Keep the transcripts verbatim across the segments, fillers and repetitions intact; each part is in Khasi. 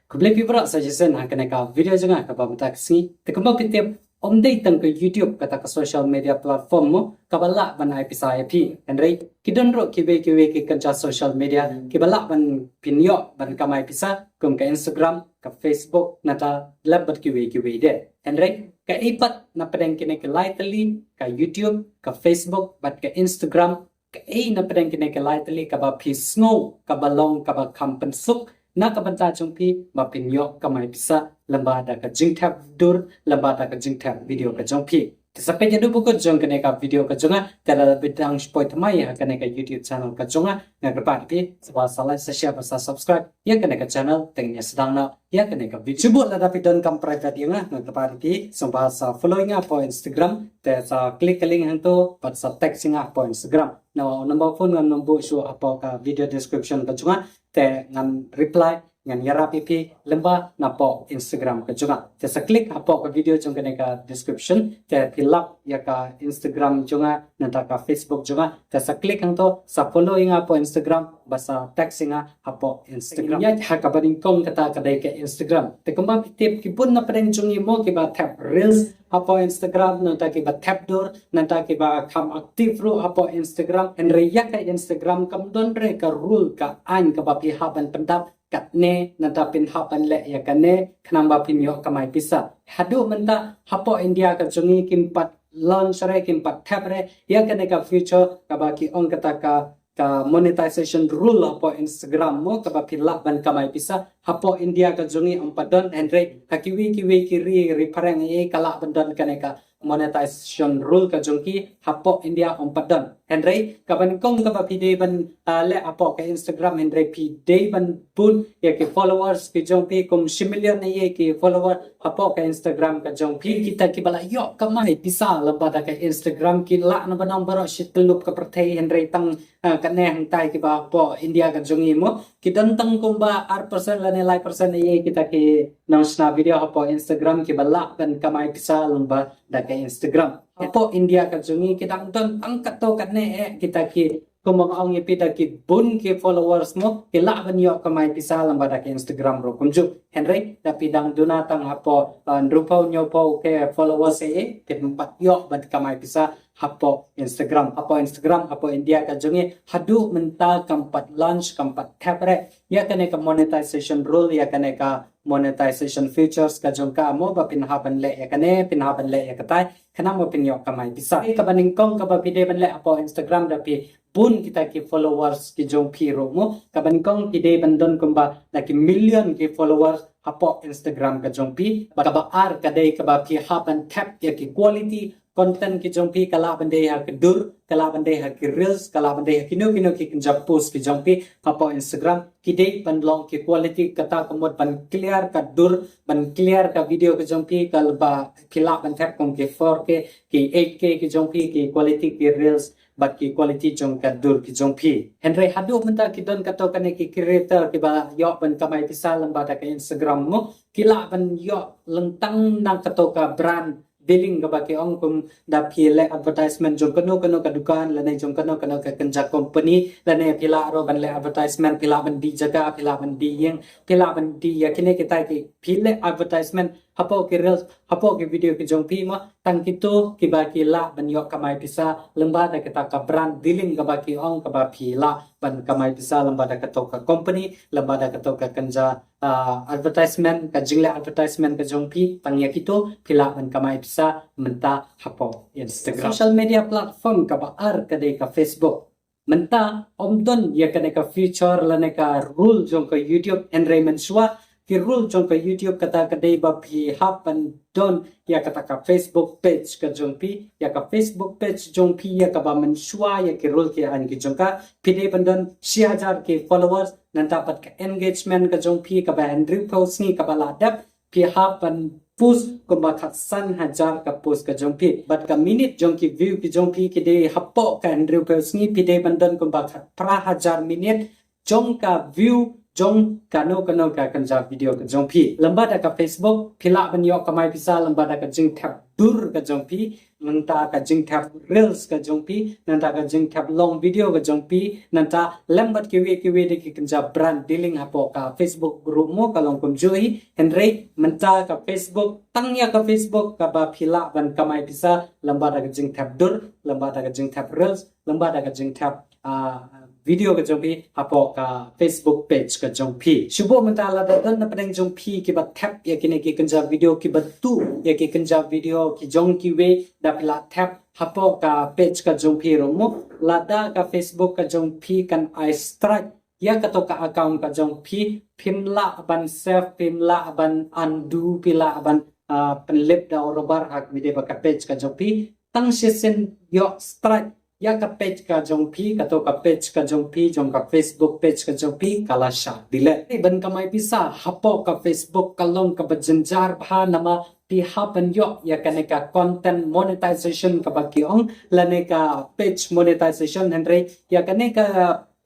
Khublei phi baroh sa shisien ha kane ka video jong nga kaba mynta ka sngi. Te kumba phi tip, ym dei tang ka YouTube kata ka social media platform mo kaba lah ban ai pisa ïa phi. Hynrei ki don ruh kiwei kiwei ki kynja social media kiba lah ban pynïoh ban kamai pisa, kum ka Instagram, ka Facebook, nangta lem bad kiwei kiwei de. Hynrei kaei pat na pdeng kine ki lai tylli, ka YouTube, ka Facebook bad ka Instagram, kaei na pdeng kine ki lai tylli kaba phi sngew kaba long kaba kham pynsuk na ka bynta jong phi ba phin ïoh kamai pisa lyngba da ka jingthep dur, lyngba da ka jingthep video ka jong phi? Te sa peit haduh ba kut jong kane ka video ka jong nga, te lada phi dang shu poi thymmai ha kane ka YouTube channel ka jong nga, nga kyrpad ïa phi sngewbha sa like, sa share bad sa subscribe ïa kane ka channel, te ngin ïa sdang noh ïa kane ka video. Shuh bud lada phi donkam private ïa nga, nga kyrpad ïa phi sngewbha sa follow ïa nga hapoh Instagram, te sa click ka link hangto bad sa text ïa nga hapoh Instagram. Na u number phone ngan ym buh shuh hapoh ka video description ka jong nga, te ngan reply, ngan ïarap ïa phi lyngba napoh Instagram ka jong nga. Te sa click hapoh ka video jong kane ka description, te phi lap ïa ka Instagram jong nga nangta ka Facebook jong nga, te sa click hangto, sa follow ïa nga hapoh Instagram bad sa text ïa nga hapoh Instagram. Ïa ha kaba nyngkong kata ka dei ka Instagram. Te kumba phi tip, ki bun na pdeng jong ngi mo kiba thep reels hapoh Instagram, nangta kiba thep dur, nangta kiba kham active ruh hapoh Instagram. Hynrei ïa ka Instagram kam don re ka rule, ka aiñ kaba phi hap ban pyndap katne, nangta phin hap ban leh ïa kane khnang ba phin ïoh kamai pisa. Haduh mynta hapoh India ka jong ngi kim pat launch re, kim pat thep re ïa kane ka feature kaba ki ong kata ka ka monetization rule hapoh Instagram mo kaba phi lah ban kamai pisa. Hapoh India ka jong ngi ym pat don, hynrei ha kiwei kiwei ki ri, ri phareng, eh, ka lah ban don kane ka monetization rule ka jong ki, hapoh India ym pat don. Hynrei kaba nyngkong kaba phi dei ban, ah, leh hapoh ka Instagram, hynrei phi dei ban bun ïa ki followers ki jong phi, kum shi million ïa ki follower hapoh ka Instagram ka jong phi. Kita kiba la ïoh kamai pisa lyngba da ka Instagram ki lah na ba nang baroh shi tyllup ka pyrthei, hynrei tang ah, kane hangtai kiba hapoh India ka jong ngi mo, ki don tang kumba ar percent lane lai percent ïa kita ki nongshna video hapoh Instagram kiba lah ban kamai pisa lyngba da ka Instagram. Hapoh India ka jong ngi ki dang don tang katto katne, eh, kita ki, kumba nga ong ïa phi, da ki bun ki followers mo, ki lah ban ïoh kamai pisa lyngba da ka Instagram ruh kumjuh. Hynrei da phi dang duna tang hapoh, ah, hynriewphew hynñiewphew ki followers, eh, eh, phim pat ïoh ban kamai pisa hapoh Instagram. Hapoh Instagram, hapoh India ka jong ngi, haduh mynta kam pat launch, kam pat thep re ïa kane ka monetization rule, ïa kane ka monetization features ka jong ka mo, ba phin hap ban leh ïa kane, phin hap ban leh ïa katai, khnang ba phin ïoh kamai pisa. Kaba nyngkong kaba phi dei ban leh hapoh Instagram, da phi bun kita ki followers ki jong phi ruh mo. Kaba nyngkong phi dei ban don kumba da ki million ki followers hapoh Instagram ka jong phi. Bad kaba ar ka dei kaba phi hap ban thep ïa ki quality content ki jong phi, ka lah ban dei ha ki dur, ka lah ban dei ha ki reels, ka lah ban dei ha kino kino ki kynja post ki jong phi hapoh Instagram. Ki dei ban long ki quality, kata ka mut ban clear ka dur, ban clear ka video ka jong phi, kaba phi lah ban thep kum ki four K, ki eight K ki jong phi, ki quality ki reels bad ki quality jong ka dur ki jong phi. Hynrei haduh mynta ki don katto katne ki creator kiba ïoh ban kamai pisa lyngba da ka Instagram mo, ki lah ban ïoh lyngtang na katto ka brand dealing kaba ki ong, kum da phi leh advertisement jong kano kano ka dukan lane jong kano kano ka kynja company, lane phi lah ruh ban leh advertisement, phi lah ban dih jaka, phi lah ban dih ïing, phi lah ban dih ïa kine kita ki, phi leh advertisement hapoh ki reels, hapoh ki video ki jong phi mo, tang kito kiba ki lah ban ïoh kamai pisa lyngba da kita ka brand dealing kaba ki ong, kaba phi lah ban kamai pisa lyngba da kato ka company, lyngba da kato ka kynja, ah, advertisement, ka jingleh advertisement ka jong phi, tang ïa kito phi lah ban kamai pisa mynta hapoh Instagram. Social media platform kaba ar ka dei ka Facebook. Mynta ym don ïa kane ka feature lane ka rule jong ka YouTube, hynrei mynshuwa ki rule jong ka YouTube kata ka dei ba phi hap ban don ïa kata ka Facebook page ka jong phi, ïa ka Facebook page jong phi, ïa kaba mynshuwa ïa ki rule ki aiñ ki jong ka, phi dei ban don shi hajar ki followers, nangta pat ka engagement ka jong phi kaba hynriewphew sngi kaba la dep, phi hap ban post kumba khatsan hajar ka post ka jong phi. Bad ka minute jong ki view ki jong phi ki dei hapoh ka hynriewphew sngi, phi dei ban don kumba khatphra hajar minute jong ka view jong kano kano ka kynja video ka jong phi. Lyngba da ka Facebook phi lah ban ïoh kamai pisa lyngba da ka jingthep dur ka jong phi. nangta ka jingthep reels ka jong phi, nangta ka jingthep long video ka jong phi, nangta lem bad kiwei kiwei de ki kynja brand dealing hapoh ka Facebook group mo ka long kumjuh hi. Hynrei mynta ka Facebook, tang ïa ka Facebook kaba phi lah ban kamai pisa lyngba da ka jingthep dur, lyngba da ka jingthep reels, lyngba da ka jingthep, ah, video ka jong phi hapoh ka Facebook page ka jong phi. Shu buh mynta lada don na pdeng jong phi kiba thep ïa kine ki kynja video, kiba tuh ïa ki kynja video ki jong kiwei, da phi lah thep hapoh ka page ka jong phi ruh mo, lada ka Facebook ka jong phi kan ai strike ïa kato ka account ka jong phi, phim lah ban save, phim lah ban undo, phi lah ban, ah, pynlip da u rubber ha kaba ïadei bad ka page ka jong phi. Tang shisien ïoh strike ïa ka page ka jong phi, kato ka page ka jong phi, jong ka Facebook page ka jong phi, ka la shah delete. Ban kamai pisa hapoh ka Facebook ka long kaba jynjar bha namar phi hap ban ïoh ïa kane ka content monetization kaba ki ong, lane ka page monetization. Hynrei ïa kane ka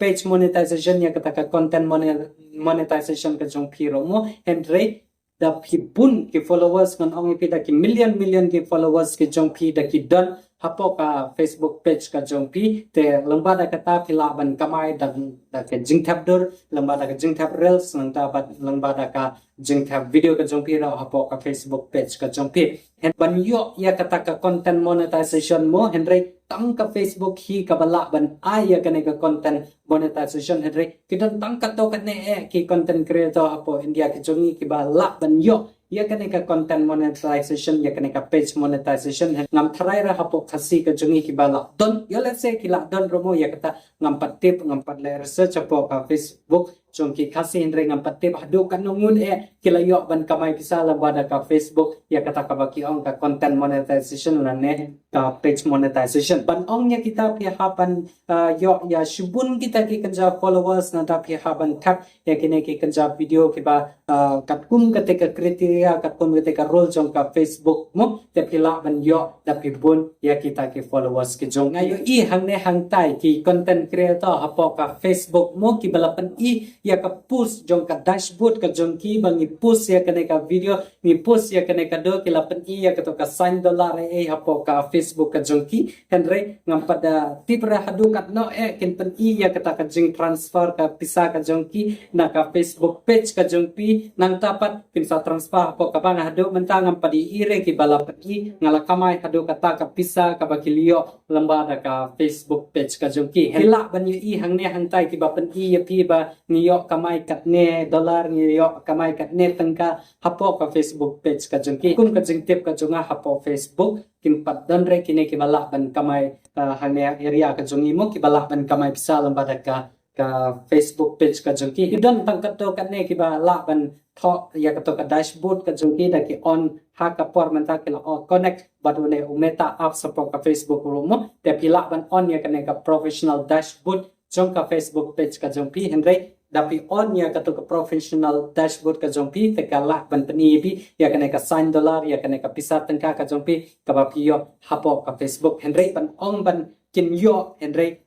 page monetization, ïa kata ka content mone-, monetization ka jong phi ruh mo, hynrei da phi bun ki followers, ngan ong ïa phi da ki million million ki followers ki jong phi da ki don hapoh ka Facebook page ka jong phi, te lyngba da kata phi lah ban kamai da, da ka jingthep dur, lyngba da ka jingthep reels, nangta bad lyngba da ka jingthep video ka jong phi ruh hapoh ka Facebook page ka jong phi. Hynrei ban ïoh ïa kata ka content monetization mo, hynrei tang ka Facebook hi kaba lah ban ai ïa kane ka content monetization. Hynrei ki don tang katto katne eh ki content creator hapoh India ki jong ngi kiba lah ban ïoh ïa kane ka content monetization, ïa kane ka page monetization. Ngam tharai ruh hapoh Khasi ka jong ngi kiba lah don, ïoh lehse ki lah don ruh mo, ïa kata ngam pat tip, ngam pat leh research hapoh ka Facebook jong ki Khasi, hynrei ngam pat tip haduh katno ngut eh ki la ïoh ban kamai pisa lyngba da ka Facebook ïa kata kaba ki ong ka content monetization lane ka page monetization. Ban ong ïa kita phi hap ban, ah, ïoh ïa shibun kita ki kynja followers, nangta phi hap ban thep ïa kine ki kynja video kiba, ah, katkum kata ka criteria, katkum kata ka rule jong ka Facebook mo, te phi lah ban ïoh da phi bun ïa kita ki followers ki jong. Nga ïohi hangne hangtai ki content creator hapoh ka Facebook mo kiba la pyni ïa ka post jong ka dashboard ka jong ki, ba ngi post ïa kane ka video, ngi post ïa kane ka do, ki la pyni ïa kato ka sign dollar eh hapoh ka Facebook ka jong ki. Hynrei ngam pat da tip ruh haduh katno eh kin pyni ïa kata ka jingtransfer ka pisa ka jong ki na ka Facebook page ka jong phi. Nangta pat phin sa transfer hapoh kaba nga haduh mynta ngam pat ïohi ruh kiba la pyni, nga la kamai haduh kata ka pisa kaba ki la ïoh lyngba da ka Facebook page ka jong ki. Phi lah ban ïohi hangne hangtai kiba pyni ïa phi ba ngi ïoh kamai katne dollar, ngi ïoh kamai katne tyngka hapoh ka Facebook page ka jong ki. Kum ka jingtip ka jong nga hapoh Facebook, kin pat don ruh kine kiba lah ban kamai, ah, hangne area ka jong ngi mo, kiba lah ban kamai pisa lyngba da ka, ka Facebook page ka jong ki. Ki don tang katto katne kiba lah ban thoh ïa kato ka dashboard ka jong ki da ki on ha ka por mynta ki la, oh, connect bad une u Meta apps hapoh ka Facebook ruh mo. Te phi lah ban on ïa kane ka professional dashboard jong ka Facebook page ka jong phi, hynrei da phi on ïa kato ka professional dashboard ka jong phi, te ka lah ban pyni ïa phi ïa kane ka sign dollar, ïa kane ka pisa tyngka ka jong phi kaba phi ïoh hapoh ka Facebook. Hynrei ban ong ba kin ïoh, hynrei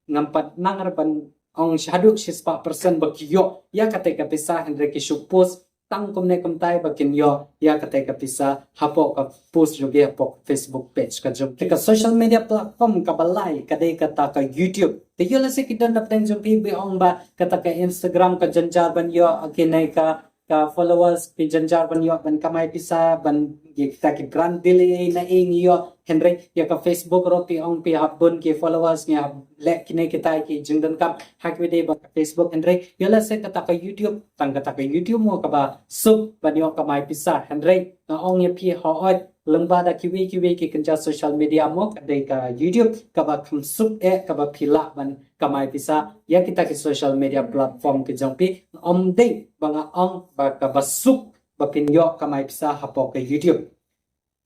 ngam pat nang ruh ban ong shaduh shispah percent ba ki ïoh ïa kata ka pisa, hynrei ki shu post tang kumne kumtai ba kin ïoh ïa kata ka pisa hapoh ka post jong ki hapoh Facebook page ka jong ki. Ka social media platform kaba lai ka dei kata ka YouTube. Te ïoh lehse ki don na pdeng jong phi ba ong ba kata ka Instagram ka jynjar ban ïoh kine ka, ka followers, ki jynjar ban ïoh ban kamai pisa, ban ïa kita ki brand deal ei na ei ngi ïoh. Hynrei ïa ka Facebook ruh phi ong phi hap bun ki followers, ngi hap leh kine kita ki jingdonkam ha kaba ïadei bad ka Facebook. Hynrei ïoh lehse kata ka YouTube, tang kata ka YouTube mo kaba suk ban ïoh kamai pisa. Hynrei nga ong ïa phi hooid, lyngba da kiwei kiwei ki kynja social media mo, ka dei ka YouTube kaba kham suk eh kaba phi lah ban kamai pisa ïa kita ki social media platform ki jong phi. Ym dei ba nga ong ba kaba suk ba phin ïoh kamai pisa hapoh ka YouTube.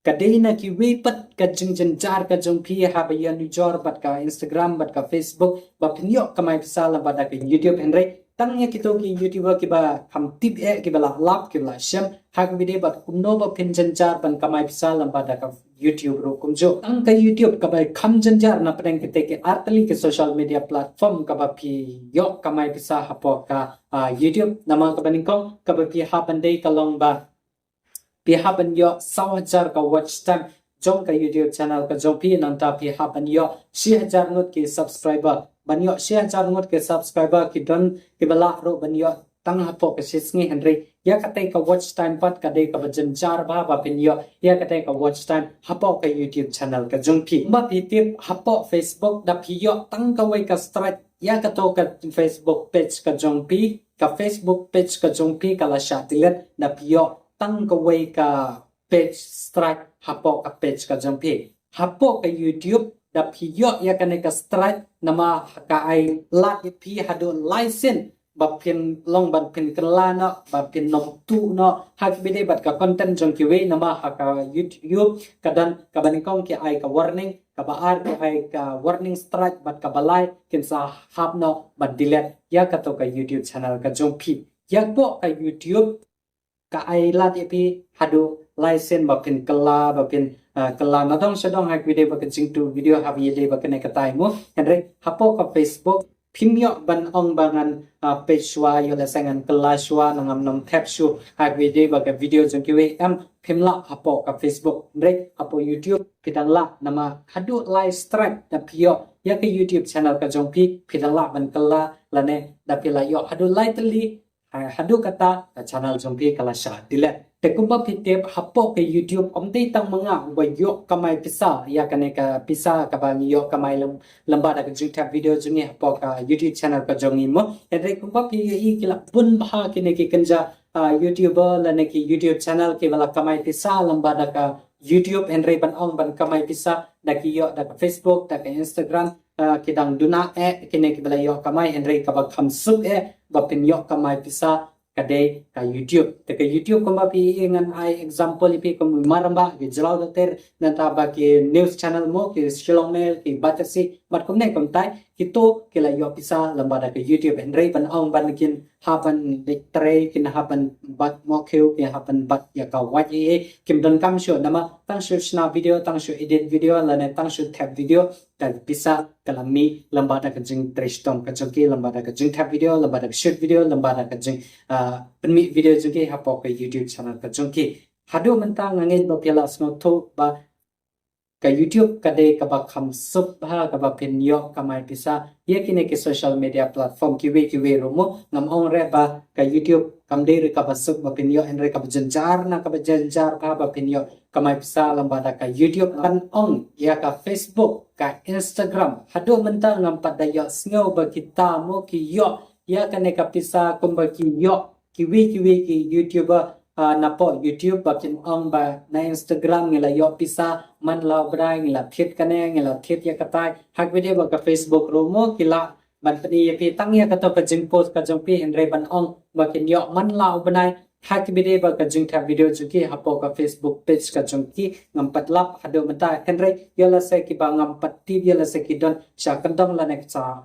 Ka dei na kiwei pat ka jingjynjar ka jong phi haba ïanujor bad ka Instagram bad ka Facebook ba phin ïoh kamai pisa lyngba da ka YouTube. Hynrei tang ïa kito ki YouTuber kiba kham tip eh, kiba lah lap, kiba lah shem ha kaba ïadei bad kumno ba phin jynjar ban kamai pisa lyngba da ka YouTube ruh kumjuh. Tang ka YouTube kaba kham jynjar na pdeng kita ki artylli ki social media platform kaba phi ïoh kamai pisa hapoh ka, ah, YouTube. Namar kaba nyngkong kaba phi hap ban dei ka long ba phi hap ban ïoh saw hajar ka watch time jong ka YouTube channel ka jong phi, nangta phi hap ban ïoh shi hajar ngut ki subscriber. Ban ïoh shi hajar ngut ki subscriber ki don kiba lah ruh ban ïoh tang hapoh ka shi sngi, hynrei ïa katei ka watch time pat ka dei kaba jynjar bha ba phin ïoh ïa katei ka watch time hapoh ka YouTube channel ka jong phi. Ba phi tip, hapoh Facebook da phi ïoh tang kawei ka strike ïa kato ka Facebook page ka jong phi, ka Facebook page ka jong phi ka la shah delete, da phi ïoh tang kawei ka page strike hapoh ka page ka jong phi. Hapoh ka YouTube da phi ïoh ïa kane ka strike namar ka ai lad ïa phi haduh lai sien ba phin long ban phin kylla noh, ba phin nym tuh noh ha kiba ïadei bad ka content jong kiwei, namar ha ka YouTube ka don kaba nyngkong ki ai ka warning, kaba ar ki ai ka warning strike, bad kaba lai kin sa hap noh ban delete ïa kato ka YouTube channel ka jong phi. Ïa hapoh ka YouTube ka ai lad ïa phi haduh lai sien ba phin kylla, ba phin, ah, kylla nadong shadong ha kiba ïadei bad ka jingtuh video ha kiba ïadei bad kane katai mo. Hynrei hapoh ka Facebook phim ïoh ban ong ba ngan, ah, peit shuwa, ïoh lehse ngan kylla shuwa, ngam nym thep shuh ha kiba ïadei bad ka video jong kiwei, em, phim lah hapoh ka Facebook. Hynrei hapoh YouTube phi dang lah, namar haduh lai strike da phi ïoh ïa ka YouTube channel ka jong phi, phi dang lah ban kylla, lane da phi la ïoh haduh lai tylli, ha, haduh kata ka channel jong phi ka la shah delete. Te kumba phi tip, hapoh ka YouTube ym dei tang ma nga uba ïoh kamai pisa ïa kane ka pisa kaba ngi ïoh kamai lem, lyngba da ka jingthep video jong ngi hapoh ka YouTube channel ka jong ngi mo. Hynrei kumba phi ïohi ki la bun bha kine ki kynja, ah, YouTuber lane ki YouTube channel kiba la kamai pisa lyngba da ka YouTube, hynrei ban ong ban kamai pisa da ki ïoh da ka Facebook, da ka Instagram, ah, ki dang duna eh kine kiba la ïoh kamai, hynrei kaba kham suk eh ba phin ïoh kamai pisa ka dei ka YouTube. Te ka YouTube kumba phi ïohi, ngan ai example ïa phi kum i Maramba, ki Jraw Dater, nangta ba ki news channel mo, ki Shillong Mail, ki Batesi, bad kumne kumtai, kito ki la ïoh pisa lyngba da ka YouTube. Hynrei ban ong ban kin hap ban leit trei, kin hap ban bat mawkhiew, kin hap ban bat ïa ka wait ei ei, kim donkam shuh, namar tang shu shna video, tang shu edit video lane tang shu thep video, ka pisa ka la mih lyngba da ka jingtrei shitom ka jong ki, lyngba da ka jingthep video, lyngba da ka shoot video, lyngba da ka jing, ah, pynmih video jong ki hapoh ka YouTube channel ka jong ki. Haduh mynta nga ngeit ba phi la sngewthuh ba ka YouTube ka dei kaba kham suk bha kaba phin ïoh kamai pisa ïa kine ki social media platform kiwei kiwei ruh mo. Ngam ong re ba ka YouTube kam dei re kaba suk ba phin ïoh, hynrei kaba jynjar na kaba jynjar bha ba phin ïoh kamai pisa lyngba da ka YouTube. Ban ong ïa ka Facebook, ka Instagram, haduh mynta ngam pat da ïohsngew ba kita mo ki ïoh ïa kane ka pisa kumba ki ïoh kiwei kiwei ki YouTuber, ah, napoh YouTube, ba kin ong ba na Instagram ngi la ïoh pisa man la u bnai, ngi la thied kane, ngi la thied ïa katai. Ha kaba ïadei bad ka Facebook ruh mo ki lah ban pyni ïa phi tang ïa kato ka jingpost ka jong phi, hynrei ban ong ba kin ïoh man la u bnai ha kaba ïadei bad ka jingthep video jong ki hapoh ka Facebook page ka jong ki, ngam pat lap haduh mynta. Hynrei ïoh lehse kiba ngam pat tip, ïoh lehse ki don sha kyndong lane sha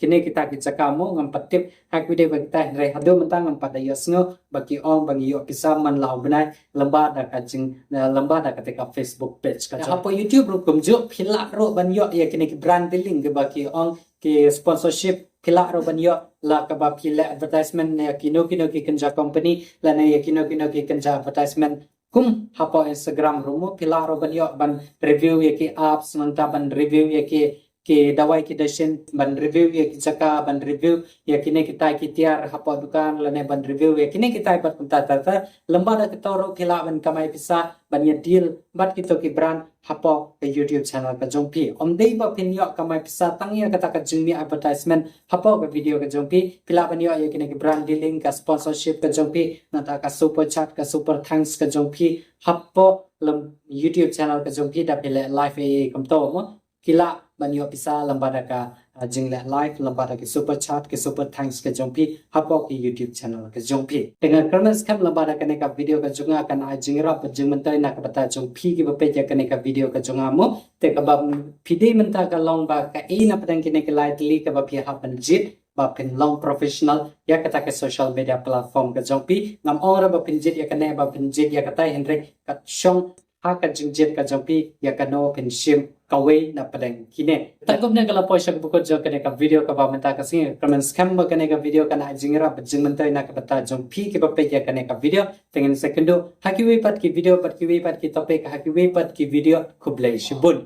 kine kita ki jaka mo, ngam pat tip ha kaba ïadei bad kita, hynrei haduh mynta ngam pat da ïohsngew ba ki ong ba ngi ïoh pisa man la u bnai lyngba da ka jing, eh, lyngba da kata ka Facebook page ka jong. Hapoh YouTube ruh kumjuh, phi lah ruh ban ïoh ïa kine ki brand dealing kiba ki ong ki sponsorship, phi lah ruh ban ïoh la kaba phi leh advertisement ïa kino kino ki kynja company lane ïa kino kino ki kynja advertisement. Kum hapoh Instagram ruh mo phi lah ruh ban ïoh ban review ïa ki apps, nangta ban review ïa ki, ki dawai ki dashin, ban review ïa ki jaka, ban review ïa kine kitai ki tiar hapoh dukan lane ban review ïa kine kitai bad kumta ter ter. Lyngba da kito ruh phi lah ban kamai pisa ban ïa deal bad kito ki brand hapoh ka YouTube channel ka jong phi. Ym dei ba phin ïoh kamai pisa tang ïa kata ka jingmih advertisement hapoh ka video ka jong phi, phi lah ban ïoh ïa kine ki brand dealing, ka sponsorship ka jong phi, nangta ka super chat, ka super thanks ka jong phi hapoh lem YouTube channel ka jong phi da phi leh live ei ei kumto mo. Ki lah ban ïoh pisa lyngba da ka, ah, jingleh live, lyngba da ki super chat, ki super thanks ka jong phi hapoh ki YouTube channel ka jong phi. Te nga kyrmen skhem lyngba da kane ka video ka jong nga kan ai jingïarap bad jingmyntoi na ka bynta jong phi kiba peit ïa kane ka video ka jong nga mo. Te kaba phi dei mynta ka long ba kaei na pdeng kine ki lai tylli kaba phi hap ban jied ba phin long professional ïa kata ka social media platform ka jong phi. Ngam ong re ba phin jied ïa kane, ba phin jied ïa katai, hynrei ka shong ha ka jingjied ka jong phi ïa kano phin shim kawei na pdeng kine. Tang kumne ka la poi sha ka bukut jong kane ka video kaba mynta ka sngi. Kyrmen skhem ba kane ka video kan ai jingïarap bad jingmyntoi na ka bynta jong phi kiba peit ïa kane ka video. Te ngin sa ïakynduh ha kiwei pat ki video bad kiwei pat ki topic ha kiwei pat ki video. Khublei shibun.